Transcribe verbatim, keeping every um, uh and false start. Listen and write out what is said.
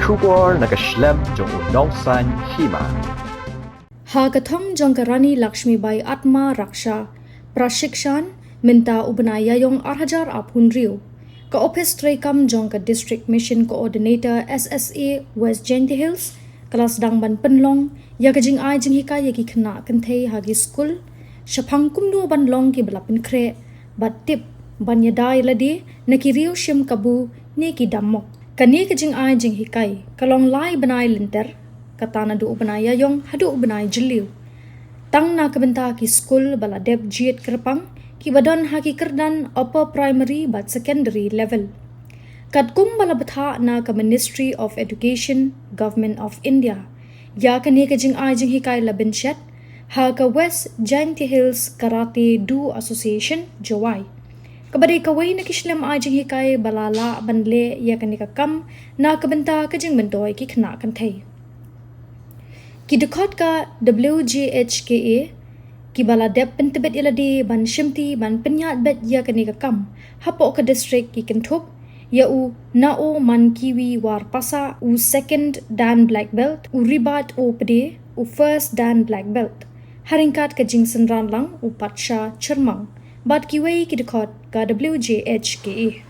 Khubor na ka shlem jong u Nongsaiñ Hima. Ha ka thong jong ka Rani Lakshmibai Atma Raksha Prashikshan mynta u bnai Ïaïong ar hajar arphew hynriew, ka ophis treikam jong ka District Mission Coordinator S S A West Jaintia Hills ka la sdang ban pynlong ïa ka jingai jinghikai ïa ki khynnah kynthei ha ki skul shaphang kumno ban long kiba la pynkhreh bad tip ban ïada ïa lade na ki riew shim kabu ne ki dammok. Kane ka jingai jinghikai ka long lai bnai lynter, kata naduh u bnai Ïaïong haduh u bnai Jylliew, tang na ka bynta ki skul ba la dep jied kyrpang kiba don ha ki kyrdan upper primary bad secondary level. Katkum ba la bthah na ka Ministry of Education, Government of India, ïa kane ka jingai jinghikai la bynshet ha ka West Jaintia Hills Karate Do Association, Jowai, kaba dei kawei na ki shlem ai jinghikai ba la lah ban leh ïa kane ka kam na ka bynta ka jingmyntoi ki khynnah kynthei. Ki dkhot ka W J H K A kiba la dep pyntbit ïa lade ban shimti ban pynïaid beit ïa kane ka kam hapoh ka district ki kynthup ïa u Naomankiwi Warpasa, u second dan black belt, u Ribat Opde, u first dan black belt, ha ryngkat ka jingsynran lang u Patsha Chyrmang bad kiwei ki dkhot ka W J H K A.